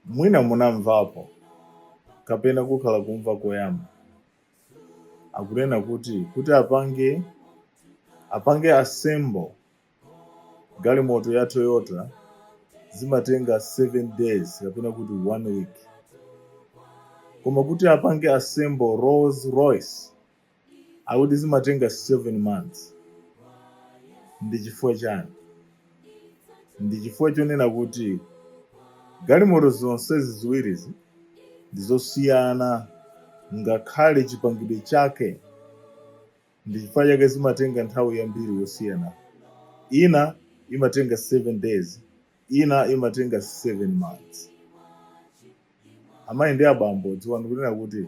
Mwina munamvapo kapena kukhala kumva koyamba akunena kuti kuti apange assemble galimoto ya Toyota zimatenga 7 days kapena kuti 1 week, koma kuti apange assemble Rolls Royce akuti zimatenga 7 months. Ndi chifukwa chani? Ndi chifukwa chonena kuti galimoto zonsezi ziwirizi ndi zosiyana ngakhale chipangidwe chake. Ndi chifukwa chake zimatenga nthawi yambiri yosiyana. Ina imatenga 7 days, ina imatenga 7 months. Amayi ndi abambo, dziwani kunena kuti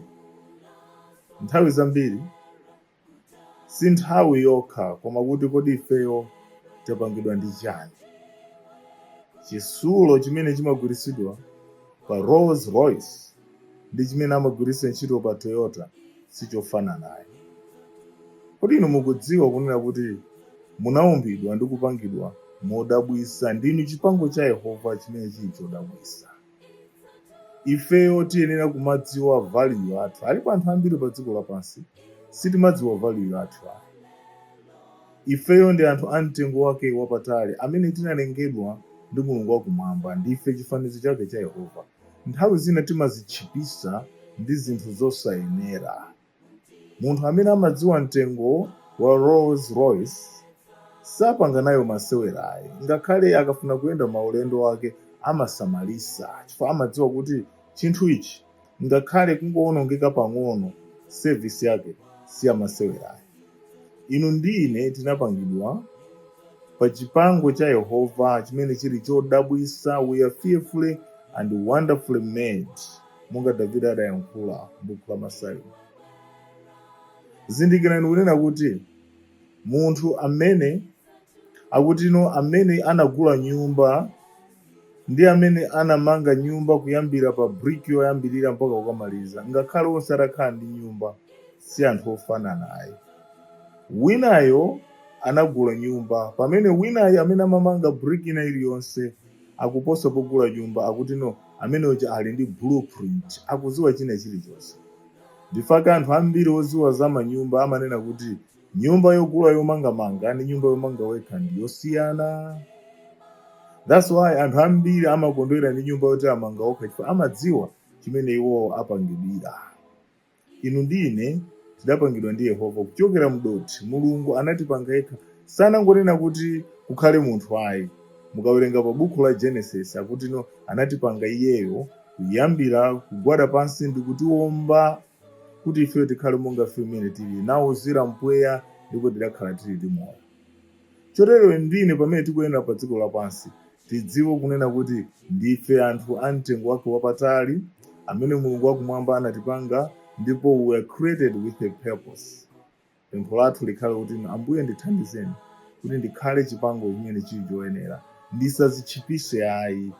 nthawi zambiri si nthawi yokha, koma kuti kodi ifeyo tapangidwa ndi chani? Chitsulo chimene chimagwiritsidwa pa Rolls Royce ndi chimene amagwiritsa ntchito pa Toyota sichofananayo. Kodi inu mukudziwa kunena kuti munaumbidwa ndi kupangidwa modabwitsa? Ndinu chipango cha Yehova chimene chili chodabwitsa. Ifeyo tiyenera kumadziwa value yathu. Alipo anthu ambiri pa dziko lapansi sitimadziwa value yathu ayi. Ifeyo ndi anthu a mtengo wake wapatali amene tinalengedwa ndi Mulungu wakumwamba. Ndife chifanizo chake cha Yehova. Nthawi zina timazitchipisa ndi zinthu zosayenera. Munthu amene amadziwa mtengo wa Rolls Royce sapanga nayo masewera ayi. Ngakhale akafuna kuyenda maulendo ake amasamalisa, chifukwa amadziwa kuti chinthu ichi ngakhale kungowonongeka pang'ono, service yake siyamasewera ayi. Inu ndi ine tinapangidwa pa chipango cha Yehova chimene chili chodabwitsa. We are fearfully and wonderfully made, monga Davide adayankhula m'buku la Masalimo. Zindikirani kunena kuti munthu amene akutino amene anagula nyumba ndi amene anamanga nyumba kuyambira pa brick yoyambirira mpaka kukamaliza, ngakhale onse atakhala ndi nyumba, si anthu ofanana ayi. Winayo anagula nyumba, pamene winayo amene amamanga brick ina iliyonse akuposa pogula nyumba, akuti no, amene uja ali ndi blueprint, akudziwa china chilichonse. Ndifaka anthu ambiri odziwa za manyumba amanena kuti nyumba yogula yomangamanga ndi nyumba yomanga wekha ndi yosiyana. That's why anthu ambiri amakondwera ndi nyumba yoti amanga okha, chifukwa amadziwa chimene iwowo apangidwira. Inu ndi ine tidapangidwa ndi Yehova kuchokera mdothi. Mulungu anatipanga yekha, sanangonena kuti kukhale munthu ayi. Mukawerenga pa buku la Genesis, akuti no, anatipanga iyeyo kuyambira kugwada pansi ndi kutiwomba kuti ifeyo tikhale monga ife mmene tili, nawuzira mpweya ndipo tidakhala tili ndi moyo. Chotero ndine pamene tikuyenda pa dziko lapansi, tidziwe kunena kuti ndife anthu a mtengo wake wapatali amene Mulungu wakumwamba anatipanga, ndipo we are created with a purpose. Pempho lathu likhale kuti, "Ambuye, ndithandizeni kuti ndikhale chipango chimene chili choyenera, ndisazitchipise ayi,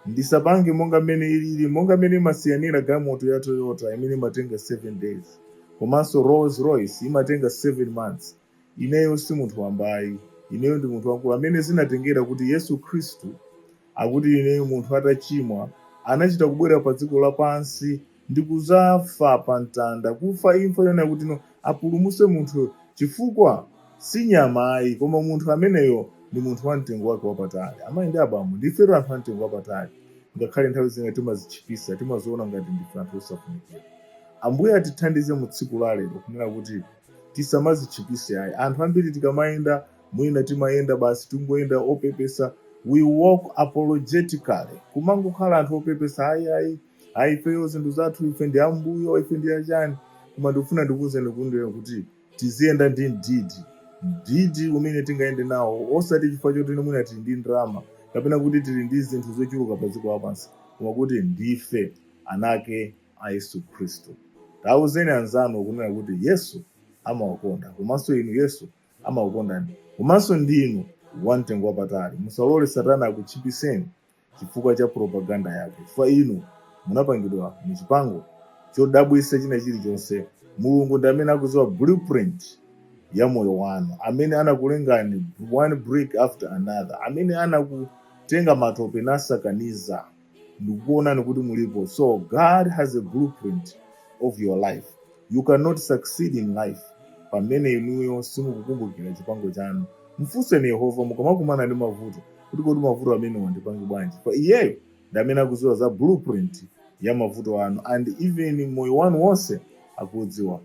ndisapange monga mmene ilili, monga mmene imasiyanira galimoto ya Toyota imene imatenga 7 days komanso Rolls Royce imatenga 7 months. Ineyo si munthu wambayi, ineyo ndi munthu wankulu amene zinatengera kuti Yesu Khristu, akuti ineyo munthu atachimwa, anachita kubwera pa dziko lapansi ndi kuzafa pa mtanda, kufa imfa yonena kuti no, apulumuse munthu, chifukwa si nyama ayi, koma munthu ameneyo ndi munthu wa mtengo wake wapatali. Amayi ndi abambo, ndifetu anthu a mtengo wapatali, ngakhale nthawi zina timazitchipisa, timaziona ngati ndife anthu osafunikira. Ambuye atithandize mu tsiku la lero kunena kuti tisamazitchipise ayi. Anthu ambiri tikamayenda, mwina timayenda basi tingoyenda opepesa. We walk apologetically, kumangokhala anthu opepesa: "Ayi, ayi, ayi, ifeyo zinthu zathu, ife ndi ambuyo, ife ndi achani." Koma ndikufuna ndikuwuzeni kundeo kuti tiziyenda ndi mdidi, mdidi umene tingayende nawo, osati chifukwa choti mwina tili ndi ndalama kapena kuti tili ndi zinthu zochuluka pa dziko lapansi, koma kuti ndife anake a Yesu Khristu. Tawuzeni anzanu kunena kuti Yesu amawakonda, komanso inu Yesu amakukondani, komanso ndinu wamtengo wapatali. Musalole Satana akutchipiseni chifukwa cha propaganda yake, chifukwa inu munapangidwa muchipango chodabwitsa china chilichonse. Mulungu ndi amene akudziwa blueprint ya moyo wanu, amene anakulengani one brick after another, amene anakutenga matope nasakaniza. Ndikukuonani kuti mulipo. So God has a blueprint of your life. You cannot succeed in life pamene inuyo simukukumbukira chipango chanu. Mfunseni Yehova mukamakumana ndi mavuto kuti, kodi mavuto amenewa ndipange bwanji? Pa iyeyo ndi amene akudziwa za blueprint ya mavuto anu, and even moyo wanu wonse akuudziwa.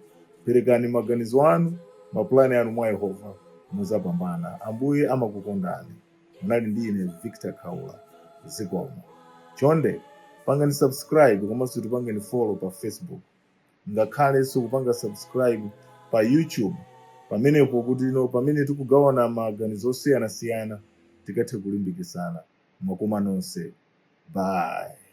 Perekani maganizo anu, mapulani anu mwa Yehova, muzapambana. Ambuye amakukondani. Munali ndi ine Victor Khaula. Zikomo. Chonde pangani subscribe komanso tipangeni follow pa Facebook, ngakhalenso kupanga subscribe pa YouTube pamenepo, kuti ino pamene tikugawana maganizo osiyanasiyana tikathe kulimbikitsana. Mwakoma nonse. Bye.